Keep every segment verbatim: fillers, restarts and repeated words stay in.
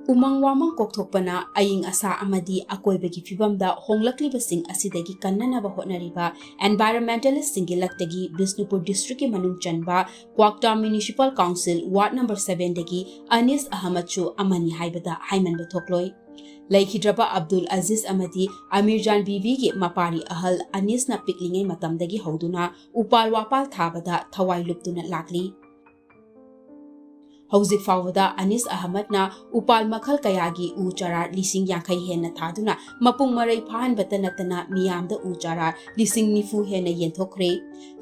ꯎꯃꯪ ꯋꯥꯃꯪ ꯀꯣꯛꯊꯣꯛꯄꯅ ꯑꯏꯪ ꯑꯁꯥ ꯑꯃꯗꯤ ꯑꯀꯣꯏꯕꯒꯤ ꯐꯤꯕꯝꯗ ꯍꯣꯡꯂꯛꯂꯤꯕꯁꯤꯡ ꯑꯁꯤꯗꯒꯤ ꯀꯟꯅꯅꯕ ꯍꯣꯠꯅꯔꯤꯕ environmentalistꯁꯤꯡꯒꯤ ꯂꯛꯇꯒꯤ ꯕꯤꯁꯅꯨꯄꯨꯔ districtꯀꯤ ꯃꯅꯨꯡ ꯆꯟꯕ ꯀ꯭ꯋꯥꯛꯇꯥ Municipal Council ward number sevenꯗꯒꯤ ꯑꯅꯤꯁ ꯑꯍꯃꯗꯁꯨ ꯑꯃꯅꯤ ꯍꯥꯏꯕꯗ ꯍꯥꯏꯃꯟꯕ ꯊꯣꯛꯂꯣꯏ꯫ ꯂꯩꯈꯤꯗ꯭ꯔꯕ ꯑꯕꯗꯨꯜ ꯑꯖꯤꯖ ꯑꯃꯗꯤ ꯑꯃꯤꯔꯖꯥꯟ ꯕꯤꯕꯤꯒꯤ ꯃꯄꯥꯔꯤ ꯑꯍꯜ ꯑꯅꯤꯁꯅ ꯄꯤꯛꯂꯤꯉꯩ ꯃꯇꯝꯗꯒꯤ ꯍꯧꯗꯨꯅ ꯎꯄꯥꯜ ꯋꯥꯄꯥꯜ ꯊꯥꯕꯗ ꯊꯋꯥꯏ ꯂꯨꯞꯇꯨꯅ ꯂꯥꯛꯂꯤ꯫ ꯍꯧꯖꯤꯛ ꯐꯥꯎꯕꯗ ꯑꯅꯤꯁ ꯑꯍꯃꯗꯅ ꯎꯄꯥꯜ ꯃꯈꯜ ꯀꯌꯥꯒꯤ ꯎ ꯆꯥꯔꯥ ꯂꯤꯁꯤꯡ ꯌꯥꯡꯈꯩ ꯍꯦꯟꯅ ꯊꯥꯗꯨꯅ ꯃꯄꯨꯡ ꯃꯔꯩ ꯐꯥꯍꯟꯕꯇ ꯅꯠꯇꯅ ꯃꯤꯌꯥꯝꯗ ꯎ ꯆꯥꯔꯥ ꯂꯤꯁꯤꯡ ꯅꯤꯐꯨ ꯍꯦꯟꯅ ꯌꯦꯟꯊꯣꯛꯈ꯭ꯔꯦ꯫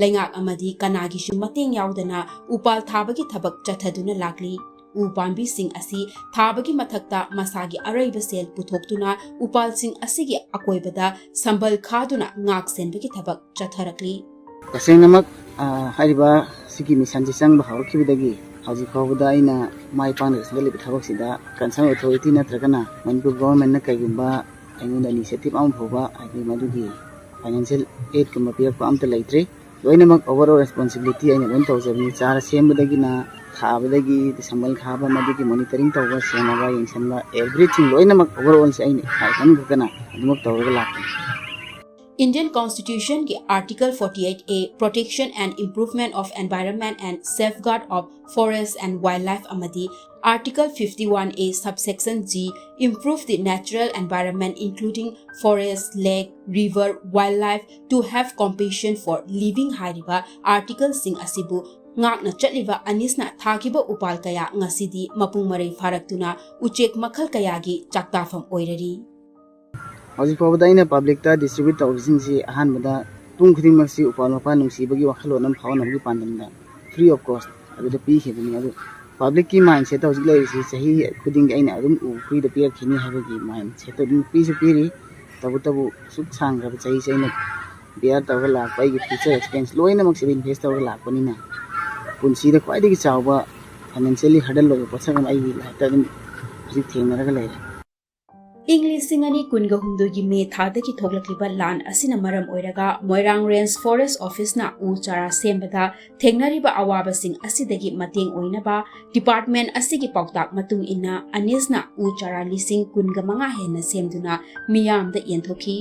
ꯂꯩꯉꯥꯛ ꯑꯃꯗꯤ ꯀꯅꯥꯒꯤꯁꯨ ꯃꯇꯦꯡ ꯌꯥꯎꯗꯅ ꯎꯄꯥꯜ ꯊꯥꯕꯒꯤ ꯊꯕꯛ ꯆꯠꯊꯗꯨꯅ ꯂꯥꯛꯂꯤ꯫ ꯎ ꯄꯥꯝꯕꯤꯁꯤꯡ ꯑꯁꯤ ꯊꯥꯕꯒꯤ ꯃꯊꯛꯇ ꯃꯁꯥꯒꯤ ꯑꯔꯩꯕ ꯁꯦꯜ ꯄꯨꯊꯣꯛꯇꯨꯅ ꯎꯄꯥꯜꯁꯤꯡ ꯑꯁꯤꯒꯤ ꯑꯀꯣꯏꯕꯗ ꯁꯝꯕꯜ ꯈꯥꯗꯨꯅ ꯉꯥꯛ ꯁꯦꯟꯕꯒꯤ ꯊꯕꯛ ꯆꯠꯊꯔꯛꯂꯤ꯫ ꯇꯁꯦꯡꯅꯃꯛ, ꯑ, ꯍꯥꯏꯔꯤꯕ ꯁꯤꯒꯤ missionꯁꯤ ꯆꯪꯕ ꯍꯧꯔꯛꯈꯤꯕꯗꯒꯤ ꯍꯧꯖꯤꯛ ꯐꯥꯎꯕꯗ ꯑꯩꯅ ꯃꯥꯏ ꯄꯥꯛꯅ ꯆꯪꯁꯤꯜꯂꯤꯕ ꯊꯕꯛꯁꯤꯗ concerned authority ꯅꯠꯇ꯭ꯔꯒꯅ ꯃꯅꯤꯄꯨꯔ governmentꯅ ꯀꯩꯒꯨꯝꯕ ꯑꯩꯉꯣꯟꯗ initiative ꯑꯃ ꯐꯥꯎꯕ, ꯍꯥꯏꯗꯤ ꯃꯗꯨꯒꯤ financial aidꯀꯨꯝꯕ ꯄꯤꯔꯛꯄ ꯑꯝꯇ ꯂꯩꯇ꯭ꯔꯤ꯫ ꯂꯣꯏꯅꯃꯛ overall responsibility ꯑꯩꯅ ꯂꯣꯏꯅ ꯇꯧꯖꯕꯅꯤ꯫ ꯆꯥꯔ ꯁꯦꯝꯕꯗꯒꯤꯅ ꯊꯥꯕꯗꯒꯤ ꯁꯝꯕꯜ ꯈꯥꯕ, ꯃꯗꯨꯒꯤ monitoring ꯇꯧꯕ, ꯁꯦꯟꯅꯕ, ꯌꯦꯡꯁꯤꯟꯕ, everything ꯂꯣꯏꯅꯃꯛ overallꯁꯦ ꯑꯩꯅ ꯏꯁꯥ ꯏꯊꯟ ꯈꯛꯇꯅ ꯑꯗꯨꯃꯛ ꯇꯧꯔꯒ ꯂꯥꯛꯄꯅꯤ꯫ Indian Constitutionꯒꯤ Article forty-eight A, Protection and Improvement of Environment and Safeguard of Forest and Wildlife ꯑꯃꯗꯤ Article fifty-one A, Subsection G, Improve the Natural Environment including Forest, Lake, River, Wildlife to have compassion for living ꯍꯥꯏꯔꯤꯕ articleꯁꯤꯡ ꯑꯁꯤꯕꯨ ꯉꯥꯛꯅ ꯆꯠꯂꯤꯕ ꯑꯅꯤꯁꯅ ꯊꯥꯈꯤꯕ ꯎꯄꯥꯜ ꯀꯌꯥ ꯉꯁꯤꯗꯤ ꯃꯄꯨꯡ ꯃꯔꯩ ꯐꯥꯔꯛꯇꯨꯅ ꯎꯆꯦꯛ ꯃꯈꯜ ꯀꯌꯥꯒꯤ ꯆꯥꯛꯇꯥꯐꯝ ꯑꯣꯏꯔꯔꯤ꯫ ꯍꯧꯖꯤꯛ ꯐꯥꯎꯕꯗ ꯑꯩꯅ publicꯇ distribute ꯇꯧꯔꯤꯁꯤꯡꯁꯤ ꯑꯍꯥꯟꯕꯗ ꯄꯨꯡ ꯈꯨꯗꯤꯡꯃꯛꯁꯤ ꯎꯄꯥꯜ ꯋꯥꯄꯥꯜ ꯅꯨꯡꯁꯤꯕꯒꯤ ꯋꯥꯈꯜꯂꯣꯟ ꯑꯃ ꯐꯥꯎꯅꯕꯒꯤ ꯄꯥꯟꯗꯝꯗ free of cost ꯑꯗꯨꯗ ꯄꯤꯈꯤꯕꯅꯤ꯫ ꯑꯗꯨ publicꯀꯤ mindsetꯇ ꯍꯧꯖꯤꯛ ꯂꯩꯔꯤꯁꯤ ꯆꯍꯤ ꯈꯨꯗꯤꯡꯒꯤ ꯑꯩꯅ ꯑꯗꯨꯝ ꯎ freeꯗ ꯄꯤꯔꯛꯈꯤꯅꯤ ꯍꯥꯏꯕꯒꯤ mindsetꯇ ꯑꯗꯨꯝ ꯄꯤꯁꯨ ꯄꯤꯔꯤ꯫ ꯇꯧꯕꯇꯕꯨ ꯑꯁꯨꯛ ꯁꯥꯡꯈ꯭ꯔꯕ ꯆꯍꯤꯁꯦ ꯑꯩꯅ ꯕꯤꯌꯥꯔ ꯇꯧꯔꯒ ꯂꯥꯛꯄ ꯑꯩꯒꯤ ꯐ꯭ꯌꯨꯆꯔ ꯑꯦꯛꯁꯄꯦꯟꯁ ꯂꯣꯏꯅꯃꯛꯁꯤꯗ ꯏꯟꯚꯦꯁ ꯇꯧꯔꯒ ꯂꯥꯛꯄꯅꯤꯅ ꯄꯨꯟꯁꯤꯗ ꯈ꯭ꯋꯥꯏꯗꯒꯤ ꯆꯥꯎꯕ ꯐꯥꯏꯅꯥꯟꯁꯤꯌꯦꯜꯂꯤ ꯍꯔꯗꯜ ꯑꯣꯏꯕ ꯄꯣꯠꯁꯛ ꯑꯃ ꯑꯩꯒꯤ ꯂꯥꯏꯐꯇ ꯑꯗꯨꯝ ꯍꯧꯖꯤꯛ ꯊꯦꯡꯅꯔꯒ ꯂꯩꯔꯦ꯫ ꯏꯪ ꯂꯤꯁꯤꯡ ꯑꯅꯤ ꯀꯨꯟꯒ ꯍꯨꯝꯗꯣꯏꯒꯤ ꯃꯦ ꯊꯥꯗꯒꯤ ꯊꯣꯛꯂꯛꯂꯤꯕ ꯂꯥꯟ ꯑꯁꯤꯅ ꯃꯔꯝ ꯑꯣꯏꯔꯒ ꯃꯣꯏꯔꯥꯡ ꯔꯦꯟꯖ ꯐꯣꯔꯦꯁ ꯑꯣꯐꯤꯁꯅ ꯎ ꯆꯥꯔꯥ ꯁꯦꯝꯕꯗ ꯊꯦꯡꯅꯔꯤꯕ ꯑꯋꯥꯕꯁꯤꯡ ꯑꯁꯤꯗꯒꯤ ꯃꯇꯦꯡ ꯑꯣꯏꯅꯕ ꯗꯤꯄꯥꯔꯠꯃꯦꯟ ꯑꯁꯤꯒꯤ ꯄꯥꯎꯇꯥꯛ ꯃꯇꯨꯡ ꯏꯟꯅ ꯑꯅꯤꯁꯅ ꯎ ꯆꯥꯔꯥ ꯂꯤꯁꯤꯡ ꯀꯨꯟꯒ ꯃꯉꯥ ꯍꯦꯟꯅ ꯁꯦꯝꯗꯨꯅ ꯃꯤꯌꯥꯝꯗ ꯌꯦꯟꯊꯣꯛꯈꯤ꯫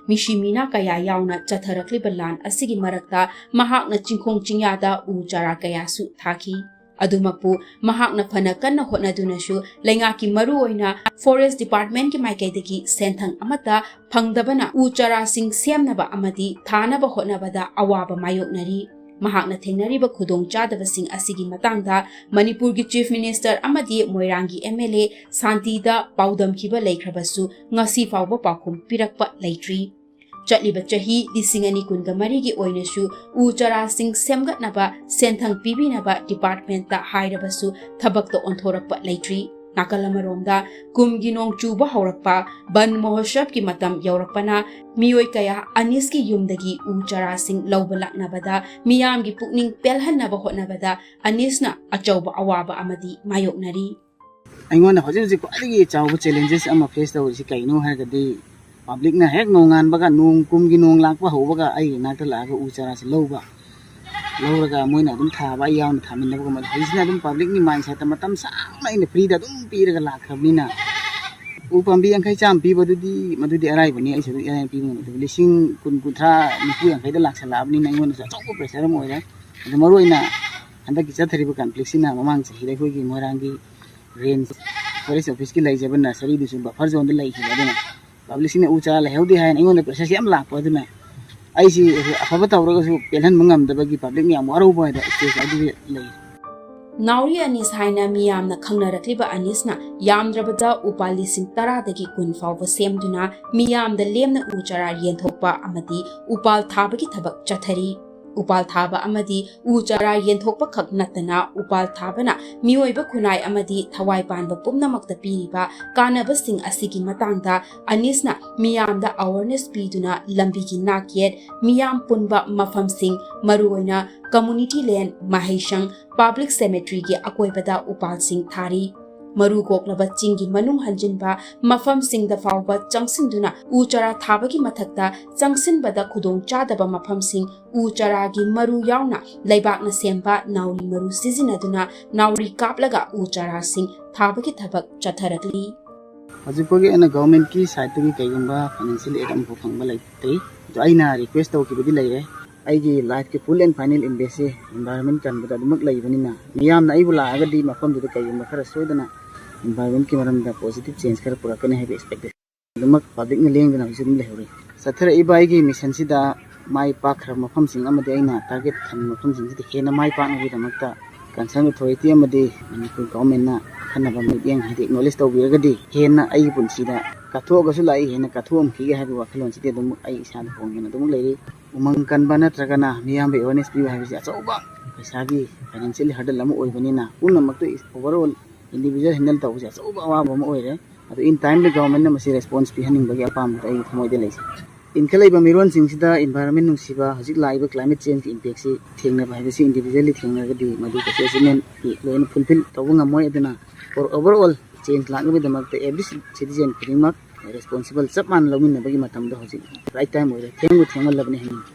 ꯃꯤꯁꯤ ꯃꯤꯅꯥ ꯀꯌꯥ ꯌꯥꯎꯅ ꯆꯠꯊꯔꯛꯂꯤꯕ ꯂꯥꯟ ꯑꯁꯤꯒꯤ ꯃꯔꯛꯇ ꯃꯍꯥꯛꯅ ꯆꯤꯡꯈꯣꯡ ꯆꯤꯡꯌꯥꯗ ꯎ ꯆꯥꯔꯥ ꯀꯌꯥꯁꯨ ꯊꯥꯈꯤ꯫ ꯑꯗꯨꯃꯛꯄꯨ ꯃꯍꯥꯛꯅ ꯐꯅ ꯀꯟꯅ ꯍꯣꯠꯅꯗꯨꯅꯁꯨ ꯂꯩꯉꯥꯛꯀꯤ ꯃꯔꯨꯑꯣꯏꯅ ꯐꯣꯔꯦꯁ ꯗꯤꯄꯥꯔꯠꯃꯦꯟꯒꯤ ꯃꯥꯏꯀꯩꯗꯒꯤ ꯁꯦꯟꯊꯪ ꯑꯃꯠꯇ ꯐꯪꯗꯕꯅ ꯎ ꯆꯥꯔꯥꯁꯤꯡ ꯁꯦꯝꯅꯕ ꯑꯃꯗꯤ ꯊꯥꯅꯕ ꯍꯣꯠꯅꯕꯗ ꯑꯋꯥꯕ ꯃꯥꯌꯣꯛꯅꯔꯤ꯫ ꯃꯍꯥꯛꯅ ꯊꯦꯡꯅꯔꯤꯕ ꯈꯨꯗꯣꯡꯆꯥꯗꯕꯁꯤꯡ ꯑꯁꯤꯒꯤ ꯃꯇꯥꯡꯗ ꯃꯅꯤꯄꯨꯔꯒꯤ ꯆꯤꯐ ꯃꯤꯅꯤꯁꯇꯔ ꯑꯃꯗꯤ ꯃꯣꯏꯔꯥꯡꯒꯤ ꯑꯦꯝ ꯑꯦꯜ ꯑꯦ ꯁꯥꯟꯇꯤꯗ ꯄꯥꯎꯗꯝꯈꯤꯕ ꯂꯩꯈ꯭ꯔꯕꯁꯨ ꯉꯁꯤ ꯐꯥꯎꯕ ꯄꯥꯎꯈꯨꯝ ꯄꯤꯔꯛꯄ ꯂꯩꯇ꯭ꯔꯤ꯫ ꯆꯠꯂꯤꯕ ꯆꯍꯤ ꯂꯤꯁꯤꯡ ꯑꯅꯤ ꯀꯨꯟꯒ ꯃꯔꯤꯒꯤ ꯑꯣꯏꯅꯁꯨ ꯎ ꯆꯥꯔꯥꯁꯤꯡ ꯁꯦꯝꯒꯠꯅꯕ ꯁꯦꯟꯊꯪ ꯄꯤꯕꯤꯅꯕ ꯗꯤꯄꯥꯔꯠꯃꯦꯟꯠꯇ ꯍꯥꯏꯔꯕꯁꯨ ꯊꯕꯛꯇ ꯑꯣꯟꯊꯣꯔꯛꯄ ꯂꯩꯇ꯭ꯔꯤ꯫ ꯅꯥꯀꯜ ꯑꯃꯔꯣꯝꯗ ꯀꯨꯝꯒꯤ ꯅꯣꯡ ꯆꯨꯕ ꯍꯧꯔꯛꯄ, ꯕꯟ ꯃꯍꯣꯠꯁꯕꯀꯤ ꯃꯇꯝ ꯌꯧꯔꯛꯄꯅ ꯃꯤꯑꯣꯏ ꯀꯌꯥ ꯑꯅꯤꯁꯀꯤ ꯌꯨꯝꯗꯒꯤ ꯎ ꯆꯥꯔꯥꯁꯤꯡ ꯂꯧꯕ ꯂꯥꯛꯅꯕꯗ ꯃꯤꯌꯥꯝꯒꯤ ꯄꯨꯛꯅꯤꯡ ꯄꯦꯜꯍꯟꯅꯕ ꯍꯣꯠꯅꯕꯗ ꯑꯅꯤꯁꯅ ꯑꯆꯧꯕ ꯑꯋꯥꯕ ꯑꯃꯗꯤ ꯃꯥꯌꯣꯛꯅꯔꯤ꯫ ꯑꯩꯉꯣꯟꯗ ꯍꯧꯖꯤꯛ ꯍꯧꯖꯤꯛ ꯈ꯭ꯋꯥꯏꯗꯒꯤ ꯆꯥꯎꯕ ꯆꯦꯂꯦꯟꯖꯦꯁ ꯑꯃ ꯐꯦꯁ ꯇꯧꯔꯤꯁꯤ ꯀꯩꯅꯣ ꯍꯥꯏꯔꯒꯗꯤ ꯄꯕ꯭ꯂꯤꯛꯅ ꯍꯦꯛ ꯅꯣꯡꯉꯥꯟꯕꯒ ꯅꯣꯡ ꯀꯨꯝꯒꯤ ꯅꯣꯡ ꯂꯥꯛꯄ ꯍꯧꯕꯒ ꯑꯩꯒꯤ ꯏꯅꯥꯛꯇ ꯂꯥꯛꯑꯒ ꯎ ꯆꯥꯔꯥꯁꯦ ꯂꯧꯕ, ꯂꯧꯔꯒ ꯃꯣꯏꯅ ꯑꯗꯨꯝ ꯊꯥꯕ, ꯑꯩ ꯌꯥꯎꯅ ꯊꯥꯃꯤꯟꯅꯕꯒꯨꯝꯕ꯫ ꯍꯧꯖꯤꯛꯁꯤꯅ ꯑꯗꯨꯝ ꯄꯕ꯭ꯂꯤꯛꯀꯤ ꯃꯥꯏꯟꯁꯦꯠꯇ ꯃꯇꯝ ꯁꯥꯡꯅ ꯑꯩꯅ ꯐ꯭ꯔꯤꯗ ꯑꯗꯨꯝ ꯄꯤꯔꯒ ꯂꯥꯛꯈ꯭ꯔꯕꯅꯤꯅ ꯎ ꯄꯥꯝꯕꯤ ꯌꯥꯡꯈꯩ ꯆꯥꯝꯃ ꯄꯤꯕꯗꯨꯗꯤ ꯃꯗꯨꯗꯤ ꯑꯔꯥꯏꯕꯅꯤ, ꯑꯩꯁꯨ ꯑꯗꯨꯝ ꯏꯔꯥꯏ ꯄꯤꯕ ꯉꯝꯃꯦ꯫ ꯑꯗꯨꯕꯨ ꯂꯤꯁꯤꯡ ꯀꯨꯟ, ꯀꯨꯟꯊ꯭ꯔꯥ, ꯅꯤꯐꯨ, ꯌꯥꯡꯈꯩꯗ ꯂꯥꯛꯁꯜꯂꯛꯑꯕꯅꯤꯅ ꯑꯩꯉꯣꯟꯗꯁꯨ ꯑꯆꯧꯕ ꯄ꯭ꯔꯦꯁꯔ ꯑꯃ ꯑꯣꯏꯔꯦ꯫ ꯑꯗꯨ ꯃꯔꯨꯑꯣꯏꯅ ꯍꯟꯗꯛꯀꯤ ꯆꯠꯊꯔꯤꯕ ꯀꯟꯐ꯭ꯂꯤꯛꯁꯤꯅ ꯃꯃꯥꯡ ꯆꯍꯤꯗ ꯑꯩꯈꯣꯏꯒꯤ ꯃꯣꯏꯔꯥꯡꯒꯤ ꯔꯦꯟꯖ ꯐꯣꯔꯦꯁ ꯑꯣꯐꯤꯁꯀꯤ ꯂꯩꯖꯕ ꯅꯔꯁꯔꯤꯗꯨꯁꯨ ꯕꯐꯔ ꯖꯣꯟꯗ ꯂꯩꯈꯤꯕ꯫ ꯑꯗꯨꯅ ꯄꯕ꯭ꯂꯤꯛꯁꯤꯡꯅ ꯎ ꯆꯥꯔꯥ ꯂꯩꯍꯧꯗꯦ ꯍꯥꯏꯅ ꯑꯩꯉꯣꯟꯗ ꯄ꯭ꯔꯦꯁꯔꯁꯤ ꯌꯥꯝ ꯂꯥꯛꯄ꯫ ꯑꯗꯨꯅ ꯑꯩꯁꯤ ꯑꯐꯕ ꯇꯧꯔꯒꯁꯨ ꯄꯦꯜꯍꯟꯕ ꯉꯝꯗꯕꯒꯤ ꯄꯕ꯭ꯂꯤꯛꯅ ꯌꯥꯝ ꯋꯥꯔꯧꯕ ꯍꯥꯏꯗ ꯁ꯭ꯇꯦꯖ ꯑꯗꯨꯗꯤ ꯂꯩ꯫ ꯅꯥꯎꯔꯤ ꯑꯅꯤꯁ ꯍꯥꯏꯅ ꯃꯤꯌꯥꯝꯅ ꯈꯪꯅꯔꯛꯂꯤꯕ ꯑꯅꯤꯁꯅ ꯌꯥꯝꯗ꯭ꯔꯕꯗ ꯎꯄꯥꯜ ꯂꯤꯁꯤꯡ ꯇꯔꯥꯗꯒꯤ ꯀꯨꯟ ꯐꯥꯎꯕ ꯁꯦꯝꯗꯨꯅ ꯃꯤꯌꯥꯝꯗ ꯂꯦꯝꯅ ꯎ ꯆꯥꯔꯥ ꯌꯦꯟꯊꯣꯛꯄ ꯑꯃꯗꯤ ꯎꯄꯥꯜ ꯊꯥꯕꯒꯤ ꯊꯕꯛ ꯆꯠꯊꯔꯤ꯫ ꯎꯄꯥꯜ ꯊꯥꯕ ꯑꯃꯗꯤ ꯎ ꯆꯥꯔꯥ ꯌꯦꯟꯊꯣꯛꯄ ꯈꯛ ꯅꯠꯇꯅ, ꯎꯄꯥꯜ ꯊꯥꯕꯅ ꯃꯤꯑꯣꯏꯕ ꯈꯨꯟꯅꯥꯏ ꯑꯃꯗꯤ ꯊꯋꯥꯏ ꯄꯥꯟꯕ ꯄꯨꯝꯅꯃꯛꯇ ꯄꯤꯔꯤꯕ ꯀꯥꯟꯅꯕꯁꯤꯡ ꯑꯁꯤꯒꯤ ꯃꯇꯥꯡꯗ ꯑꯅꯤꯁꯅ ꯃꯤꯌꯥꯝꯗ ꯑꯋꯥꯔꯅꯦꯁ ꯄꯤꯗꯨꯅ ꯂꯝꯕꯤꯒꯤ ꯅꯥꯛꯌꯦꯠ, ꯃꯤꯌꯥꯝ ꯄꯨꯟꯕ ꯃꯐꯝꯁꯤꯡ, ꯃꯔꯨꯑꯣꯏꯅ ꯀꯝꯃꯨꯅꯤꯇꯤ ꯂꯦꯟ, ꯃꯍꯩꯁꯪ, ꯄꯕ꯭ꯂꯤꯛ ꯁꯦꯃꯦꯇ꯭ꯔꯤꯒꯤ ꯑꯀꯣꯏꯕꯗ ꯎꯄꯥꯜꯁꯤꯡ ꯊꯥꯔꯤ꯫ ꯃꯔꯨ ꯀꯣꯛꯂꯕ ꯆꯤꯡꯒꯤ ꯃꯅꯨꯡ ꯍꯟꯖꯤꯟꯕ ꯃꯐꯝꯁꯤꯡꯗ ꯐꯥꯎꯕ ꯆꯪꯁꯤꯟꯗꯨꯅ ꯎ ꯆꯥꯔꯥ ꯊꯥꯕꯒꯤ ꯃꯊꯛꯇ, ꯆꯪꯁꯤꯟꯕꯗ ꯈꯨꯗꯣꯡ ꯆꯥꯗꯕ ꯃꯐꯝꯁꯤꯡ, ꯎ ꯆꯥꯔꯥꯒꯤ ꯃꯔꯨ ꯌꯥꯎꯅ ꯂꯩꯕꯥꯛꯅ ꯁꯦꯝꯕ ꯅꯥꯎꯔꯤ ꯃꯔꯨ ꯁꯤꯖꯤꯟꯅꯗꯨꯅ ꯅꯥꯎꯔꯤ ꯀꯥꯞꯂꯒ ꯎ ꯆꯥꯔꯥꯁꯤꯡ ꯊꯥꯕꯒꯤ ꯊꯕꯛ ꯆꯠꯊꯔꯛꯂꯤ꯫ ꯍꯧꯖꯤꯛ ꯐꯥꯎꯒꯤ ꯑꯩꯅ ꯒꯚꯔꯟꯃꯦꯟꯠꯀꯤ ꯁꯥꯏꯠꯇꯒꯤ ꯀꯩꯒꯨꯝꯕ ꯐꯥꯏꯅꯥꯟꯁꯤꯌꯦꯜ ꯑꯦꯗ ꯑꯃꯐꯥꯎ ꯐꯪꯕ ꯂꯩꯇ꯭ꯔꯤ꯫ ꯑꯗꯣ ꯑꯩꯅ ꯔꯤꯀ꯭ꯋꯦꯁ ꯇꯧꯈꯤꯕꯗꯤ ꯂꯩꯔꯦ, ꯑꯩꯒꯤ ꯂꯥꯏꯐꯀꯤ ꯐꯨꯜ ꯑꯦꯟ ꯐꯥꯏꯅꯦꯜ ꯏꯟꯚꯦꯁꯁꯦ ꯏꯟꯚꯥꯏꯔꯣꯟꯃꯦꯟꯠ ꯀꯟꯕꯗ ꯑꯗꯨꯃꯛ ꯂꯩꯕꯅꯤꯅ, ꯃꯤꯌꯥꯝꯅ ꯑꯩꯕꯨ ꯂꯥꯛꯑꯒꯗꯤ ꯃꯐꯝꯗꯨꯗ ꯀꯩꯒꯨꯝꯕ ꯈꯔ ꯁꯣꯏꯗꯅ ꯏꯟꯚꯥꯏꯔꯣꯟꯃꯦꯟꯠꯀꯤ ꯃꯔꯝꯗ ꯄꯣꯖꯤꯇꯤꯚ ꯆꯦꯟꯖ ꯈꯔ ꯄꯨꯔꯛꯀꯅꯤ ꯍꯥꯏꯕ ꯑꯦꯛꯁꯄꯦꯛꯇꯦꯁꯟ ꯑꯗꯨꯃꯛ ꯄꯕ꯭ꯂꯤꯛꯅ ꯂꯦꯡꯗꯅ ꯍꯧꯖꯤꯛ ꯑꯗꯨꯝ ꯂꯩꯍꯧꯔꯤ꯫ ꯆꯠꯊꯔꯛꯏꯕ ꯑꯩꯒꯤ ꯃꯤꯁꯟꯁꯤꯗ ꯃꯥꯏ ꯄꯥꯛꯈ꯭ꯔꯕ ꯃꯐꯝꯁꯤꯡ ꯑꯃꯗꯤ ꯑꯩꯅ ꯇꯥꯔꯒꯦꯠ ꯊꯝꯕ ꯃꯐꯝꯁꯤꯡꯁꯤꯗ ꯍꯦꯟꯅ ꯃꯥꯏ ꯄꯥꯛꯅꯕꯒꯤꯗꯃꯛꯇ ꯀꯟꯁꯔꯟ ꯑꯣꯊꯣꯔꯤꯇꯤ ꯑꯃꯗꯤ ꯃꯅꯤꯄꯨꯔ ꯒꯚꯔꯟꯃꯦꯟꯠꯅ ꯑꯈꯟꯅꯕ ꯃꯤꯠꯌꯦꯡ ꯍꯥꯏꯗꯤ ꯑꯦꯛꯅꯣꯂꯦꯖ ꯇꯧꯕꯤꯔꯒꯗꯤ, ꯍꯦꯟꯅ ꯑꯩꯒꯤ ꯄꯨꯟꯁꯤꯗ ꯀꯠꯊꯣꯛꯑꯒꯁꯨ ꯂꯥꯛꯏ, ꯍꯦꯟꯅ ꯀꯠꯊꯣꯛꯑꯝꯈꯤꯒꯦ ꯍꯥꯏꯕꯒꯤ ꯋꯥꯈꯜꯂꯣꯟꯁꯤꯗꯤ ꯑꯗꯨꯝ ꯑꯩ ꯏꯁꯥꯗ ꯍꯣꯡꯗꯅ ꯑꯗꯨꯝ ꯂꯩꯔꯤ꯫ ꯎꯃꯪ ꯀꯟꯕ ꯅꯠꯇ꯭ꯔꯒꯅ ꯃꯤꯌꯥꯝꯕ ꯑꯦꯋꯥꯔꯅꯦꯁ ꯄꯤꯕ ꯍꯥꯏꯕꯁꯤ ꯑꯆꯧꯕ ꯄꯩꯁꯥꯒꯤ ꯐꯥꯏꯅꯥꯟꯁꯤꯌꯦꯜ ꯍꯔꯗꯜ ꯑꯃ ꯑꯣꯏꯕꯅꯤꯅ, ꯄꯨꯝꯅꯃꯛꯇ ꯑꯣꯚꯔ ꯑꯣꯜ ꯏꯟꯗꯤꯚꯤꯖꯨꯋꯦꯜ ꯍꯦꯟꯗꯜ ꯇꯧꯕꯁꯦ ꯑꯆꯧꯕ ꯑꯋꯥꯕ ꯑꯃ ꯑꯣꯏꯔꯦ꯫ ꯑꯗꯣ ꯏꯟ ꯇꯥꯏꯝꯂꯤ ꯒꯚꯔꯟꯃꯦꯟꯠꯅ ꯃꯁꯤ ꯔꯦꯁꯄꯣꯟꯁ ꯄꯤꯍꯟꯅꯤꯡꯕꯒꯤ ꯑꯄꯥꯝꯕꯗꯣ ꯑꯩꯒꯤ ꯊꯃꯣꯏꯗ ꯂꯩꯖꯩ꯫ ꯏꯟꯈꯠꯂꯛꯏꯕ ꯃꯤꯔꯣꯟꯁꯤꯡꯁꯤꯗ ꯏꯟꯚꯥꯏꯔꯣꯟꯃꯦꯟꯠ ꯅꯨꯡꯁꯤꯕ, ꯍꯧꯖꯤꯛ ꯂꯥꯛꯏꯕ ꯀ꯭ꯂꯥꯏꯃꯦꯠ ꯆꯦꯟꯖꯀꯤ ꯏꯝꯄꯦꯛꯁꯤ ꯊꯦꯡꯅꯕ ꯍꯥꯏꯕꯁꯤ ꯏꯟꯗꯤꯚꯤꯖꯨꯋꯦꯜꯂꯤ ꯊꯦꯡꯅꯔꯒꯗꯤ ꯃꯗꯨ ꯀꯩꯁꯨ ꯑꯦꯆꯤꯞꯃꯦꯟꯠ ꯂꯣꯏꯅ ꯐꯨꯜꯐꯤꯜ ꯇꯧꯕ ꯉꯝꯃꯣꯏ꯫ ꯑꯗꯨꯅ ꯑꯣꯚꯔ ꯑꯣꯜ ꯆꯦꯟꯖ ꯂꯥꯛꯅꯕꯒꯤꯗꯃꯛꯇ ꯑꯦꯚ꯭ꯔꯤ ꯁꯤꯇꯤꯖꯦꯟ ꯈꯨꯗꯤꯡꯃꯛ ꯔꯦꯁꯄꯣꯟꯁꯤꯕꯜ ꯆꯞ ꯃꯥꯟꯅ ꯂꯧꯃꯤꯟꯅꯕꯒꯤ ꯃꯇꯝꯗꯣ ꯍꯧꯖꯤꯛ ꯔꯥꯏꯠ ꯇꯥꯏꯝ ꯑꯣꯏꯔꯦ꯫ ꯊꯦꯡꯕꯨ ꯊꯦꯡꯃꯜꯂꯕꯅꯤ ꯍꯥꯏꯅꯤꯡꯏ꯫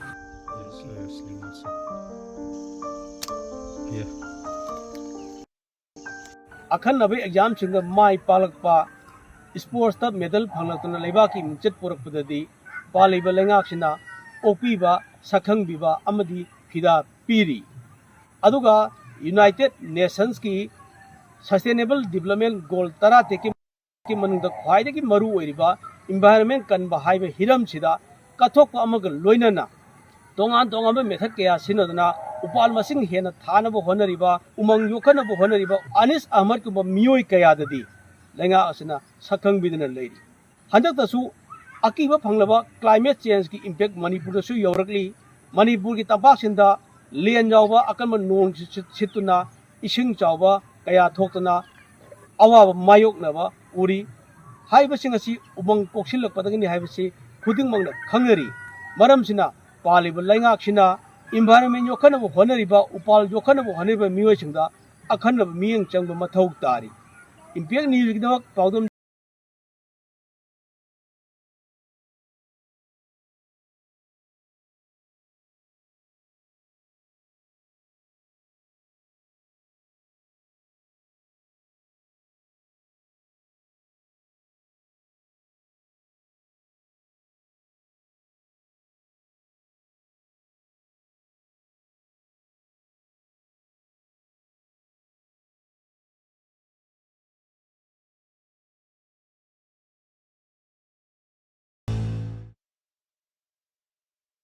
ꯑꯈꯟꯅꯕ ꯑꯦꯛꯖꯥꯝꯁꯤꯡꯗ ꯃꯥꯏ ꯄꯥꯛꯂꯛꯄ, ꯏꯁꯄꯣꯔꯠꯁꯇ ꯃꯦꯗꯜ ꯐꯪꯂꯛꯇꯨꯅ ꯂꯩꯕꯥꯛꯀꯤ ꯃꯤꯡꯆꯠ ꯄꯨꯔꯛꯄꯗꯗꯤ ꯄꯥꯜꯂꯤꯕ ꯂꯩꯉꯥꯛꯁꯤꯅ ꯑꯣꯛꯄꯤꯕ, ꯁꯛꯈꯪꯕꯤꯕ ꯑꯃꯗꯤ ꯐꯤꯗꯥ ꯄꯤꯔꯤ꯫ ꯑꯗꯨꯒ ꯌꯨꯅꯥꯏꯇꯦꯠ ꯅꯦꯁꯟꯁꯀꯤ ꯁꯁꯇꯦꯅꯦꯕꯜ ꯗꯤꯕ꯭ꯂꯞꯃꯦꯟ ꯒꯣꯜ ꯇꯔꯥꯇꯔꯦꯠꯀꯤ ꯃꯅꯨꯡꯗ ꯈ꯭ꯋꯥꯏꯗꯒꯤ ꯃꯔꯨ ꯑꯣꯏꯔꯤꯕ ꯏꯟꯚꯥꯏꯔꯣꯟꯃꯦꯟ ꯀꯟꯕ ꯍꯥꯏꯕ ꯍꯤꯔꯝꯁꯤꯗ ꯀꯠꯊꯣꯛꯄ ꯑꯃꯒ ꯂꯣꯏꯅꯅ ꯇꯣꯉꯥꯟ ꯇꯣꯉꯥꯟꯕ ꯃꯦꯊꯠ ꯀꯌꯥ ꯁꯤꯖꯤꯟꯅꯗꯨꯅ ꯎꯄꯥꯜ ꯃꯁꯤꯡ ꯍꯦꯟꯅ ꯊꯥꯅꯕ ꯍꯣꯠꯅꯔꯤꯕ, ꯎꯃꯪ ꯌꯣꯛꯈꯠꯅꯕ ꯍꯣꯠꯅꯔꯤꯕ ꯑꯅꯤꯁ ꯑꯍꯃꯗꯀꯨꯝꯕ ꯃꯤꯑꯣꯏ ꯀꯌꯥꯗꯗꯤ ꯂꯩꯉꯥꯛ ꯑꯁꯤꯅ ꯁꯛꯈꯪꯕꯤꯗꯨꯅ ꯂꯩꯔꯤ꯫ ꯍꯟꯗꯛꯇꯁꯨ ꯑꯀꯤꯕ ꯐꯪꯂꯕ ꯀ꯭ꯂꯥꯏꯃꯦꯠ ꯆꯦꯟꯖꯀꯤ ꯏꯝꯄꯦꯛ ꯃꯅꯤꯄꯨꯔꯗꯁꯨ ꯌꯧꯔꯛꯂꯤ꯫ ꯃꯅꯤꯄꯨꯔꯒꯤ ꯇꯝꯄꯥꯛꯁꯤꯡꯗ ꯂꯦꯟ ꯌꯥꯎꯕ ꯑꯀꯟꯕ ꯅꯣꯡ ꯁꯤꯠ-, ꯁꯤꯠꯇꯨꯅ ꯏꯁꯤꯡ ꯆꯥꯎꯕ ꯀꯌꯥ ꯊꯣꯛꯇꯨꯅ ꯑꯋꯥꯕ ꯃꯥꯌꯣꯛꯅꯕ ꯎꯔꯤ꯫ ꯍꯥꯏꯕꯁꯤꯡ ꯑꯁꯤ ꯎꯃꯪ ꯀꯣꯛꯁꯤꯜꯂꯛꯄꯗꯒꯤꯅꯤ ꯍꯥꯏꯕꯁꯤ ꯈꯨꯗꯤꯡꯃꯛꯅ ꯈꯪꯅꯔꯤ꯫ ꯃꯔꯝꯁꯤꯅ ꯄꯥꯜꯂꯤꯕ ꯂꯩꯉꯥꯛꯁꯤꯅ environment ꯌꯣꯛꯈꯠꯅꯕ ꯍꯣꯠꯅꯔꯤꯕ, ꯎꯄꯥꯜ ꯌꯣꯛꯈꯠꯅꯕ ꯍꯣꯠꯅꯔꯤꯕ ꯃꯤꯑꯣꯏꯁꯤꯡꯗ ꯑꯈꯟꯅꯕ ꯃꯤꯠꯌꯦꯡ ꯆꯪꯕ ꯃꯊꯧ ꯇꯥꯔꯤ꯫ Impact Newsꯀꯤꯗꯃꯛ ꯄꯥꯎꯗꯝ